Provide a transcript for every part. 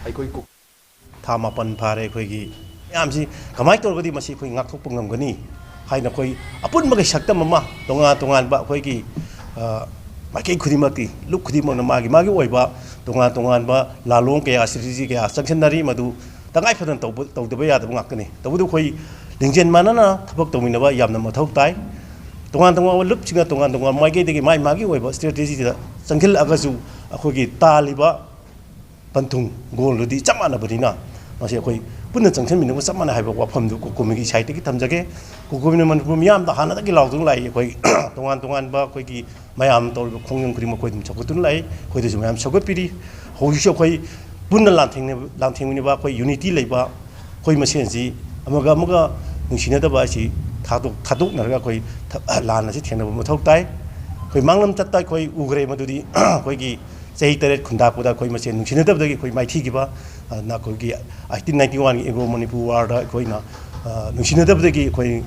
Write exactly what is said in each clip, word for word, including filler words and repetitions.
ꯑꯩꯈꯣꯏ ꯀꯨ- ꯊꯥ ꯃꯥꯄꯟ ꯐꯥꯔꯦ ꯑꯩꯈꯣꯏꯒꯤ ꯃꯌꯥꯝꯁꯤ꯫ ꯀꯃꯥꯏꯅ ꯇꯧꯔꯒꯗꯤ ꯃꯁꯤ ꯑꯩꯈꯣꯏ ꯉꯥꯛꯊꯣꯛꯄ ꯉꯝꯒꯅꯤ ꯍꯥꯏꯅ ꯑꯩꯈꯣꯏ ꯑꯄꯨꯟꯕꯒꯤ ꯁꯛꯇꯝ ꯑꯃ, ꯇꯣꯉꯥꯟ ꯇꯣꯉꯥꯟꯕ ꯑꯩꯈꯣꯏꯒꯤ, ꯑ, ꯃꯥꯏꯀꯩ ꯈꯨꯗꯤꯡꯃꯛꯀꯤ, ꯂꯨꯞ ꯈꯨꯗꯤꯡꯃꯛꯅ ꯃꯥꯒꯤ ꯃꯥꯒꯤ ꯑꯣꯏꯕ ꯇꯣꯉꯥꯟ ꯇꯣꯉꯥꯟꯕ ꯂꯥꯂꯣꯡ ꯀꯌꯥ, ꯁ꯭ꯇ꯭ꯔꯦꯇꯦꯖꯤ ꯀꯌꯥ ꯆꯪꯁꯤꯟꯅꯔꯤ꯫ ꯃꯗꯨ ꯇꯉꯥꯏ ꯐꯗꯅ ꯇꯧꯕ, ꯇꯧꯗꯕ ꯌꯥꯗꯕ ꯉꯥꯛꯇꯅꯤ꯫ ꯇꯧꯕꯇꯕꯨ ꯑꯩꯈꯣꯏ ꯂꯤꯡꯖꯦꯜ ꯃꯥꯟꯅꯅ ꯊꯕꯛ ꯇꯧꯃꯤꯟꯅꯕ ꯌꯥꯝꯅ ꯃꯊꯧ ꯇꯥꯏ꯫ ꯇꯣꯉꯥꯟ ꯇꯣꯉꯥꯟꯕ ꯂꯨꯞꯁꯤꯡꯅ ꯇꯣꯉꯥꯟ ꯇꯣꯉꯥꯟꯕ ꯃꯥꯏꯀꯩꯗꯒꯤ ꯃꯥꯒꯤ ꯃꯥꯒꯤ ꯑꯣꯏꯕ ꯁ꯭ꯇ꯭ꯔꯦꯇꯦꯖꯤꯗ ꯆꯪꯁꯤꯜꯂꯛꯑꯒꯁꯨ, ꯑꯩꯈꯣꯏꯒꯤ ꯇꯥꯜꯂꯤꯕ ꯄꯟꯊꯨꯡ, ꯒꯣꯜꯗꯨꯗꯤ ꯆꯞ ꯃꯥꯟꯅꯕꯅꯤꯅ, ꯃꯁꯤ ꯑꯩꯈꯣꯏ ꯄꯨꯟꯅ ꯆꯪꯁꯤꯟꯃꯤꯟꯅꯕ ꯆꯞ ꯃꯥꯟꯅꯩ ꯍꯥꯏꯕ ꯋꯥꯐꯝꯗꯨ ꯀꯣꯀꯣꯃꯤꯒꯤ ꯁꯥꯏꯠꯇꯒꯤ ꯊꯝꯖꯒꯦ꯫ ꯀꯣꯀꯣꯃꯤꯅ ꯃꯅꯤꯄꯨꯔ ꯃꯤꯌꯥꯝꯗ ꯍꯥꯟꯅꯗꯒꯤ ꯂꯥꯎꯗꯨꯅ ꯂꯥꯛꯏ꯫ ꯑꯩꯈꯣꯏ ꯇꯣꯉꯥꯟ ꯇꯣꯉꯥꯟꯕ ꯑꯩꯈꯣꯏꯒꯤ ꯃꯌꯥꯝ ꯇꯧꯔꯤꯕ ꯈꯣꯡꯖꯪ ꯈꯨꯗꯤꯡꯃꯛ ꯑꯩꯈꯣꯏ ꯑꯗꯨꯝ ꯁꯧꯒꯠꯇꯨꯅ ꯂꯥꯛꯏ꯫ ꯑꯩꯈꯣꯏꯗꯁꯨ ꯃꯌꯥꯝ ꯁꯧꯒꯠꯄꯤꯔꯤ꯫ ꯍꯧꯖꯤꯛꯁꯨ ꯑꯩꯈꯣꯏ ꯄꯨꯟꯅ ꯂꯥꯟꯊꯦꯡꯅ-, ꯂꯥꯟꯊꯦꯡꯃꯤꯟꯅꯕ, ꯑꯩꯈꯣꯏ ꯌꯨꯅꯤꯇꯤ ꯂꯩꯕ, ꯑꯩꯈꯣꯏ ꯃꯁꯦꯟꯁꯤ ꯑꯃꯒ ꯑꯃꯒ ꯅꯨꯡꯁꯤꯅꯗꯕ ꯍꯥꯏꯁꯤ ꯊꯥꯗꯣꯛ-, ꯊꯥꯗꯣꯛꯅꯔꯒ ꯑꯩꯈꯣꯏ ꯊ-, ꯂꯥꯟ ꯑꯁꯤ ꯊꯦꯡꯅꯕ ꯃꯊꯧ ꯇꯥꯏ꯫ ꯑꯩꯈꯣꯏ ꯃꯥꯡꯂꯝ ꯆꯠꯇ ꯑꯩꯈꯣꯏ ꯎꯈ꯭ꯔꯦ ꯃꯗꯨꯗꯤ ꯑꯩꯈꯣꯏꯒꯤ ꯆꯍꯤ ꯇꯔꯦꯠ ꯈꯨꯟꯗꯥꯛꯄꯗ ꯑꯩꯈꯣꯏ ꯃꯁꯦꯟ ꯅꯨꯡꯁꯤꯅꯗꯕꯗꯒꯤ ꯑꯩꯈꯣꯏ ꯃꯥꯏꯊꯤꯈꯤꯕ, ꯑꯗꯨꯅ ꯑꯩꯈꯣꯏꯒꯤ eighteen ninety one ꯒꯤ Anglo Manipur War ꯗ ꯑꯩꯈꯣꯏꯅ, ꯑ, ꯅꯨꯡꯁꯤꯅꯗꯕꯗꯒꯤ ꯑꯩꯈꯣꯏ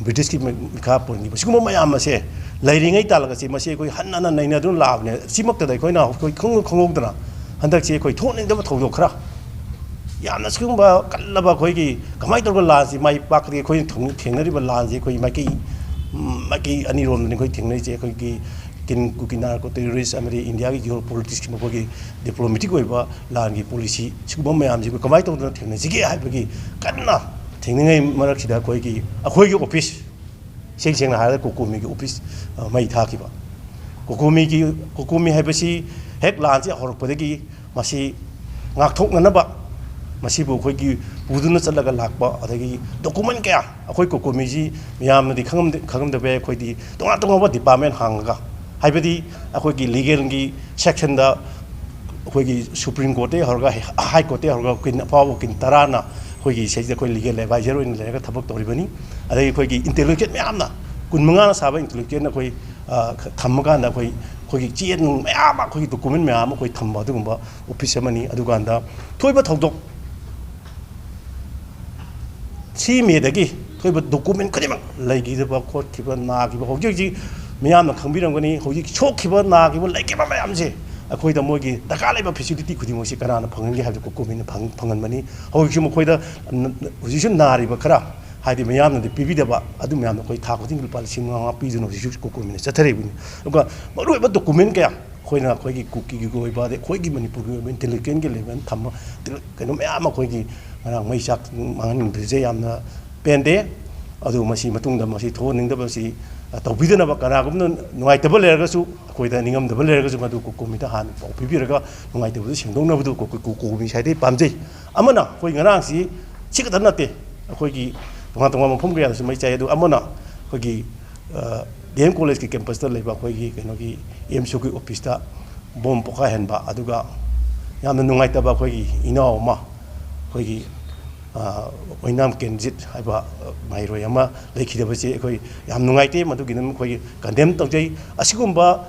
ꯕ꯭ꯔꯤꯇꯤꯁꯀꯤ ꯃ-, ꯃꯤꯈꯥ ꯄꯣꯟꯈꯤꯕ꯫ ꯁꯤꯒꯨꯝꯕ ꯃꯌꯥꯝ ꯑꯁꯦ ꯂꯩꯔꯤꯉꯩ ꯇꯥꯜꯂꯒ ꯁꯤ ꯃꯁꯤ ꯑꯩꯈꯣꯏ ꯍꯟꯅ ꯍꯟꯅ ꯅꯩꯅꯗꯨꯅ ꯂꯥꯛꯑꯕꯅꯦ꯫ ꯁꯤꯃꯛꯇꯗ ꯑꯩꯈꯣꯏꯅ ꯑꯩꯈꯣꯏ ꯈꯪ-, ꯈꯪꯍꯧꯗꯅ ꯍꯟꯗꯛꯁꯤ ꯑꯩꯈꯣꯏ ꯊꯣꯛꯅꯤꯡꯗꯕ ꯊꯧꯗꯣꯛ ꯈꯔ, ꯌꯥꯝꯅ ꯁꯤꯒꯨꯝꯕ ꯀꯜꯂꯕ ꯑꯩꯈꯣꯏꯒꯤ ꯀꯃꯥꯏꯅ ꯇꯧꯔꯒ ꯂꯥꯟꯁꯤ ꯃꯥꯏ ꯄꯥꯛꯀꯗꯒꯦ ꯑꯩꯈꯣꯏꯅ ꯊꯨꯡ-, ꯊꯦꯡꯅꯔꯤꯕ ꯂꯥꯟꯁꯤ ꯑꯩꯈꯣꯏ ꯃꯥꯏꯀꯩ, ꯃꯥꯏꯀꯩ ꯑꯅꯤꯔꯣꯝꯗꯅꯤ ꯑꯩꯈꯣꯏ ꯊꯦꯡꯅꯔꯤꯁꯦ꯫ ꯑꯩꯈꯣꯏꯒꯤ ꯀꯤꯟ-, ꯀꯨꯀꯤ ꯅꯥꯔꯀꯣ ꯇꯦꯔꯣꯔꯤꯁ ꯑꯃꯗꯤ ꯏꯟꯗꯤꯌꯥꯒꯤ ꯖꯤꯑꯣ ꯄꯣꯂꯤꯇꯤꯛꯁꯀꯤ ꯃꯈꯣꯏꯒꯤ ꯗꯤꯄ꯭ꯂꯣꯃꯦꯇꯤꯛ ꯑꯣꯏꯕ ꯂꯥꯟꯒꯤ ꯄꯣꯂꯤꯁꯤ, ꯁꯤꯒꯨꯝꯕ ꯃꯌꯥꯝꯁꯤ ꯑꯩꯈꯣꯏ ꯀꯃꯥꯏꯅ ꯇꯧꯗꯅ ꯊꯦꯡꯅꯁꯤꯒꯦ ꯍꯥꯏꯕꯒꯤ ꯀꯟꯅ ꯊꯦꯡꯅꯉꯩ ꯃꯔꯛꯁꯤꯗ ꯑꯩꯈꯣꯏꯒꯤ, ꯑꯩꯈꯣꯏꯒꯤ ꯑꯣꯐꯤꯁ, ꯏꯁꯦꯡ ꯁꯦꯡꯅ ꯍꯥꯏꯔꯒ ꯀꯣꯀꯣꯃꯤꯒꯤ ꯑꯣꯐꯤꯁ, ꯑ, ꯃꯩ ꯊꯥꯈꯤꯕ꯫ ꯀꯣꯀꯣꯃꯤꯒꯤ, ꯀꯣꯀꯣꯃꯤ ꯍꯥꯏꯕꯁꯤ ꯍꯦꯛ ꯂꯥꯟꯁꯤ ꯍꯧꯔꯛꯄꯗꯒꯤ ꯃꯁꯤ ꯉꯥꯛꯊꯣꯛꯅꯅꯕ ꯃꯁꯤꯕꯨ ꯑꯩꯈꯣꯏꯒꯤ ꯄꯨꯗꯨꯅ ꯆꯠꯂꯒ ꯂꯥꯛꯄ, ꯑꯗꯒꯤ ꯗꯣꯀꯨꯃꯦꯟ ꯀꯌꯥ ꯑꯩꯈꯣꯏ ꯀꯣꯀꯣꯃꯤꯁꯤ ꯃꯤꯌꯥꯝꯅꯗꯤ ꯈꯪꯉꯝꯗ-, ꯈꯪꯉꯝꯗꯕ ꯌꯥꯏ꯫ ꯑꯩꯈꯣꯏꯗꯤ ꯇꯣꯉꯥꯟ ꯇꯣꯉꯥꯟꯕ ꯗꯤꯄꯥꯔꯠꯃꯦꯟ ꯍꯥꯡꯉꯒ, ꯍꯥꯏꯕꯗꯤ ꯑꯩꯈꯣꯏꯒꯤ ꯂꯤꯒꯦꯜꯒꯤ ꯁꯦꯛꯁꯟꯗ ꯑꯩꯈꯣꯏꯒꯤ ꯁꯨꯄ꯭ꯔꯤꯝ ꯀꯣꯔꯠꯇꯒꯤ ꯍꯧꯔꯒ ꯍꯥꯏ ꯀꯣꯔꯠꯇꯒꯤ ꯍꯧꯔꯒ ꯀꯨꯏꯟ ꯑꯐꯥꯎꯕ ꯀꯨꯏꯟ ꯇꯔꯥꯅ ꯑꯩꯈꯣꯏꯒꯤ ꯁꯤꯗꯩꯁꯤꯗ ꯑꯩꯈꯣꯏ ꯂꯤꯒꯦꯜ ꯑꯦꯗꯚꯥꯏꯖꯔ ꯑꯣꯏꯅ ꯂꯩꯔꯒ ꯊꯕꯛ ꯇꯧꯔꯤꯕꯅꯤ꯫ ꯑꯗꯒꯤ ꯑꯩꯈꯣꯏꯒꯤ ꯏꯟꯇꯦꯂꯦꯛꯆꯨꯋꯦꯜ ꯃꯌꯥꯝꯅ, ꯀꯨꯟ ꯃꯉꯥꯅ ꯁꯥꯕ ꯏꯟꯇꯦꯂꯦꯛꯆꯨꯋꯦꯜꯅ ꯑꯩꯈꯣꯏ, ꯑ, ꯈ-, ꯊꯝꯃꯀꯥꯟꯗ ꯑꯩꯈꯣꯏ, ꯑꯩꯈꯣꯏꯒꯤ ꯆꯦ ꯅꯨꯡ ꯃꯌꯥꯝ ꯑꯃ, ꯑꯩꯈꯣꯏꯒꯤ ꯗꯣꯀꯨꯃꯦꯟ ꯃꯌꯥꯝ ꯑꯃ ꯑꯩꯈꯣꯏ ꯊꯝꯕ ꯑꯗꯨꯒꯨꯝꯕ ꯑꯣꯐꯤꯁ ꯑꯃꯅꯤ꯫ ꯑꯗꯨꯀꯥꯟꯗ ꯊꯣꯛꯏꯕ ꯊꯧꯗꯣꯛ, ꯁꯤ ꯃꯦꯗꯒꯤ ꯊꯣꯛꯏꯕ ꯗꯣꯀꯨꯃꯦꯟ ꯈꯨꯗꯤꯡꯃꯛ, ꯂꯩꯈꯤꯗꯕ, ꯈꯣꯠꯈꯤꯕ, ꯅꯥꯈꯤꯕ, ꯍꯧꯖꯤꯛ ꯍꯧꯖꯤꯛ ꯃꯤꯌꯥꯝꯅ ꯈꯪꯕꯤꯔꯝꯒꯅꯤ, ꯍꯧꯖꯤꯛ ꯁꯣꯛꯈꯤꯕ, ꯅꯥꯈꯤꯕ, ꯂꯩꯈꯤꯕ ꯃꯌꯥꯝꯁꯦ ꯑꯩꯈꯣꯏꯗ ꯃꯣꯏꯒꯤ ꯗꯔꯀꯥꯔ ꯂꯩꯕ ꯐꯦꯁꯤꯂꯤꯇꯤ ꯈꯨꯗꯤꯡꯃꯛꯁꯤ ꯀꯅꯥꯅ ꯐꯪꯍꯟꯒꯦ ꯍꯥꯏꯕꯗꯨ ꯀꯣꯀꯣꯃꯤꯅ ꯐꯪ-, ꯐꯪꯍꯟꯕꯅꯤ꯫ ꯍꯧꯖꯤꯛꯁꯨ ꯃꯈꯣꯏꯗ ꯍꯧꯖꯤꯛꯁꯨ ꯅꯥꯔꯤꯕ ꯈꯔ, ꯍꯥꯏꯗꯤ ꯃꯌꯥꯝꯅꯗꯤ ꯄꯤꯕꯤꯗꯕ, ꯑꯗꯨ ꯃꯌꯥꯝꯗꯣ ꯑꯩꯈꯣꯏ ꯊꯥ ꯈꯨꯗꯤꯡꯒꯤ ꯂꯨꯄꯥ ꯂꯤꯁꯤꯡ ꯃꯉꯥ ꯄꯤꯗꯨꯅ ꯍꯧꯖꯤꯛꯁꯨ ꯀꯣꯀꯣꯃꯤꯅ ꯆꯠꯊꯔꯤꯕꯅꯤ꯫ ꯑꯗꯨꯒ ꯃꯔꯨꯑꯣꯏꯕ ꯗꯣꯀꯨꯃꯦꯟ ꯀꯌꯥ ꯑꯩꯈꯣꯏꯅ ꯑꯩꯈꯣꯏꯒꯤ ꯀꯨꯀꯤꯒꯤ ꯑꯣꯏꯕ, ꯑꯗꯩ ꯑꯩꯈꯣꯏꯒꯤ ꯃꯅꯤꯄꯨꯔꯒꯤ ꯑꯣꯏꯕ ꯏꯟꯇꯦꯂꯦꯛꯆꯨꯋꯦꯜꯒꯤ ꯂꯦꯚꯦꯜ ꯊꯝꯕ ꯀꯩꯅꯣ ꯃꯌꯥꯝ ꯑꯃ ꯑꯩꯈꯣꯏꯒꯤ ꯉꯔꯥꯡ ꯃꯩ ꯆꯥꯛ ꯃꯥꯡꯍꯟꯕꯁꯦ ꯌꯥꯝꯅ ꯄꯦꯟꯗꯦ꯫ ꯑꯗꯨ ꯃꯁꯤ ꯃꯇꯨꯡꯗ ꯃꯁꯤ ꯊꯣꯛꯍꯟꯅꯤꯡꯗꯕꯁꯤ, ꯑ, ꯇꯧꯕꯤꯗꯅꯕ, ꯀꯅꯥꯒꯨꯝꯕꯅ ꯅꯨꯡꯉꯥꯏꯇꯕ ꯂꯩꯔꯒꯁꯨ, ꯑꯩꯈꯣꯏꯗ ꯅꯤꯡꯉꯝꯗꯕ ꯂꯩꯔꯒꯁꯨ, ꯃꯗꯨ ꯀꯣꯀꯣꯃꯤꯗ ꯍꯥꯟꯅ ꯄꯥꯎ ꯄꯤꯕꯤꯔꯒ ꯅꯨꯡꯉꯥꯏꯇꯕꯗꯨ ꯁꯦꯡꯗꯣꯛꯅꯕꯗꯨ ꯀꯣ-, ꯀꯣ-, ꯀꯣꯀꯣꯃꯤ ꯁꯥꯏꯗꯒꯤ ꯄꯥꯝꯖꯩ꯫ ꯑꯃꯅ ꯑꯩꯈꯣꯏ ꯉꯔꯥꯡꯁꯤ ꯁꯤ ꯈꯛꯇ ꯅꯠꯇꯦ, ꯑꯩꯈꯣꯏꯒꯤ ꯇꯣꯉꯥꯟ ꯇꯣꯉꯥꯟꯕ ꯃꯐꯝ ꯀꯌꯥꯗꯁꯨ ꯃꯩ ꯆꯥꯏ꯫ ꯑꯗꯨ ꯑꯃꯅ ꯑꯩꯈꯣꯏꯒꯤ, ꯑ, ꯗꯤ ꯑꯦꯝ ꯀꯣꯂꯦꯖꯀꯤ ꯀꯦꯝꯄꯁꯇ ꯂꯩꯕ ꯑꯩꯈꯣꯏꯒꯤ ꯀꯩꯅꯣꯒꯤ ꯑꯦꯝ ꯁꯤꯒꯤ ꯑꯣꯐꯤꯁꯇ ꯕꯣꯝ ꯄꯣꯈꯥꯏꯍꯟꯕ, ꯑꯗꯨꯒ ꯌꯥꯝꯅ ꯅꯨꯡꯉꯥꯏꯇꯕ ꯑꯩꯈꯣꯏꯒꯤ ꯏꯅꯥꯎ ꯑꯃ ꯑꯩꯈꯣꯏꯒꯤ, ꯑ, ꯑꯣꯏꯅꯥꯝ ꯀꯦꯟꯖꯤꯠ ꯍꯥꯏꯕ, ꯑ, ꯃꯍꯩꯔꯣꯏ ꯑꯃ ꯂꯩꯈꯤꯗꯕꯁꯤ ꯑꯩꯈꯣꯏ ꯌꯥꯝ ꯅꯨꯡꯉꯥꯏꯇꯦ꯫ ꯃꯗꯨꯒꯤ ꯑꯗꯨꯝ ꯑꯩꯈꯣꯏꯒꯤ ꯀꯟꯗꯦꯝ ꯇꯧꯖꯩ꯫ ꯑꯁꯤꯒꯨꯝꯕ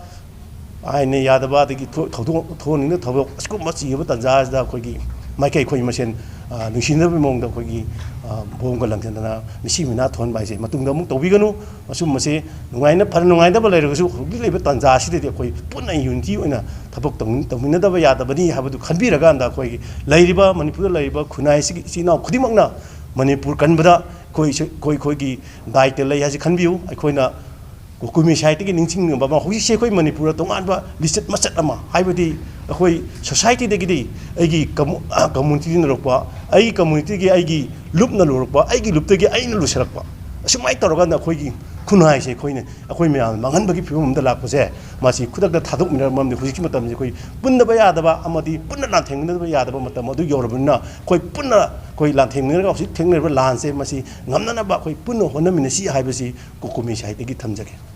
ꯑꯥꯏꯟꯅ ꯌꯥꯗꯕ, ꯑꯗꯒꯤ ꯊꯣ-, ꯊꯧꯗꯣꯛ, ꯊꯣꯛꯍꯟꯅꯤꯡꯗꯕ ꯊꯧꯗꯣꯛ, ꯑꯁꯤꯒꯨꯝꯕ ꯆꯤꯡꯅꯕ ꯇꯥꯟꯖꯥ ꯑꯁꯤꯗ ꯑꯩꯈꯣꯏꯒꯤ ꯃꯥꯏꯀꯩ ꯑꯩꯈꯣꯏ ꯃꯁꯦꯟ, ꯑ, ꯅꯨꯡꯁꯤꯅꯗꯕꯒꯤ ꯃꯑꯣꯡꯗ ꯑꯩꯈꯣꯏꯒꯤ, ꯑ, ꯕꯣꯝꯒ ꯂꯪꯁꯤꯟꯗꯅ ꯃꯤꯁꯤ ꯃꯤꯅꯥ ꯊꯣꯛꯍꯟꯕ ꯍꯥꯏꯁꯦ ꯃꯇꯨꯡꯗ ꯑꯃꯨꯛ ꯇꯧꯕꯤꯒꯅꯨ꯫ ꯑꯁꯨꯝꯕꯁꯦ ꯅꯨꯡꯉꯥꯏꯅ, ꯐꯅ ꯅꯨꯡꯉꯥꯏꯅꯗꯕ ꯂꯩꯔꯒꯁꯨ, ꯍꯧꯖꯤꯛ ꯂꯩꯔꯤꯕ ꯇꯥꯟꯖꯥ ꯑꯁꯤꯗꯗꯤ ꯑꯩꯈꯣꯏ ꯄꯨꯟꯅ ꯌꯨꯅꯤꯇꯤ ꯑꯣꯏꯅ ꯊꯕꯛ ꯇꯧꯃꯤꯟ-, ꯇꯧꯃꯤꯟꯅꯗꯕ ꯌꯥꯗꯕꯅꯤ ꯍꯥꯏꯕꯗꯨ ꯈꯟꯕꯤꯔꯀꯥꯟꯗ, ꯑꯩꯈꯣꯏꯒꯤ ꯂꯩꯔꯤꯕ, ꯃꯅꯤꯄꯨꯔꯗ ꯂꯩꯔꯤꯕ ꯈꯨꯟꯅꯥꯏꯁꯤꯒꯤ ꯏꯆꯤꯜ ꯏꯅꯥꯎ ꯈꯨꯗꯤꯡꯃꯛꯅ ꯃꯅꯤꯄꯨꯔ ꯀꯟꯕꯗ ꯑꯩꯈꯣꯏ, ꯑꯩꯈꯣꯏ, ꯑꯩꯈꯣꯏꯒꯤ ꯗꯥꯏꯇ ꯂꯩ ꯍꯥꯏꯁꯤ ꯈꯟꯕꯤꯌꯨ꯫ ꯑꯩꯈꯣꯏꯅ ꯀꯨꯀꯤ ꯃꯤꯁꯥꯏꯠꯇꯒꯤ ꯅꯤꯡꯁꯤꯡꯅꯕ ꯑꯃ, ꯍꯧꯖꯤꯛꯁꯦ ꯑꯩꯈꯣꯏ ꯃꯅꯤꯄꯨꯔꯗ ꯇꯣꯉꯥꯟꯕ ꯂꯤꯆꯠ ꯃꯆꯠ ꯑꯃ, ꯍꯥꯏꯕꯗꯤ ꯑꯩꯈꯣꯏ ꯁꯣꯁꯥꯏꯇꯤꯗꯒꯤꯗꯤ ꯑꯩꯒꯤ ꯀꯝꯃꯨ-, ꯀꯝꯃꯨꯅꯤꯇꯤꯅ ꯂꯧꯔꯛꯄ, ꯑꯩꯒꯤ ꯀꯝꯃꯨꯅꯤꯇꯤꯒꯤ ꯑꯩꯒꯤ ꯂꯨꯞꯅ ꯂꯨꯔꯛꯄ, ꯑꯩꯒꯤ ꯂꯨꯞꯇꯒꯤ ꯑꯩꯅ ꯂꯨꯁꯜꯂꯛꯄ, ꯑꯁꯨꯃꯥꯏꯅ ꯇꯧꯔꯀꯥꯟꯗ ꯑꯩꯈꯣꯏꯒꯤ ꯈꯨꯟꯅꯥꯏꯁꯦ ꯑꯩꯈꯣꯏꯅ, ꯑꯩꯈꯣꯏ ꯃꯌꯥꯝꯅ ꯃꯥꯡꯍꯟꯕꯒꯤ ꯐꯤꯕꯝ ꯑꯃꯗ ꯂꯥꯛꯄꯁꯦ, ꯃꯁꯤ ꯈꯨꯗꯛꯇ ꯊꯥꯗꯣꯛꯃꯤꯟꯅꯔꯕ ꯃꯔꯝꯗꯤ ꯍꯧꯖꯤꯛꯀꯤ ꯃꯇꯝꯁꯤ ꯑꯩꯈꯣꯏ ꯄꯨꯟꯗꯕ ꯌꯥꯗꯕ ꯑꯃꯗꯤ ꯄꯨꯟꯅ ꯂꯥꯟꯊꯦꯡꯅꯗꯕ ꯌꯥꯗꯕ ꯃꯇꯝ ꯑꯗꯨ ꯌꯧꯔꯕꯅꯤꯅ, ꯑꯩꯈꯣꯏ ꯄꯨꯟꯅ ꯑꯩꯈꯣꯏ ꯂꯥꯟꯊꯦꯡꯅꯔꯒ ꯍꯧꯖꯤꯛ ꯊꯦꯡꯅꯔꯤꯕ ꯂꯥꯟꯁꯦ ꯃꯁꯤ ꯉꯝꯅꯅꯕ ꯑꯩꯈꯣꯏ ꯄꯨꯟꯅ ꯍꯣꯠꯅꯃꯤꯟꯅꯁꯤ ꯍꯥꯏꯕꯁꯤ ꯀꯣꯀꯣꯃꯤ ꯁꯥꯏꯠꯇꯒꯤ ꯊꯝꯖꯒꯦ꯫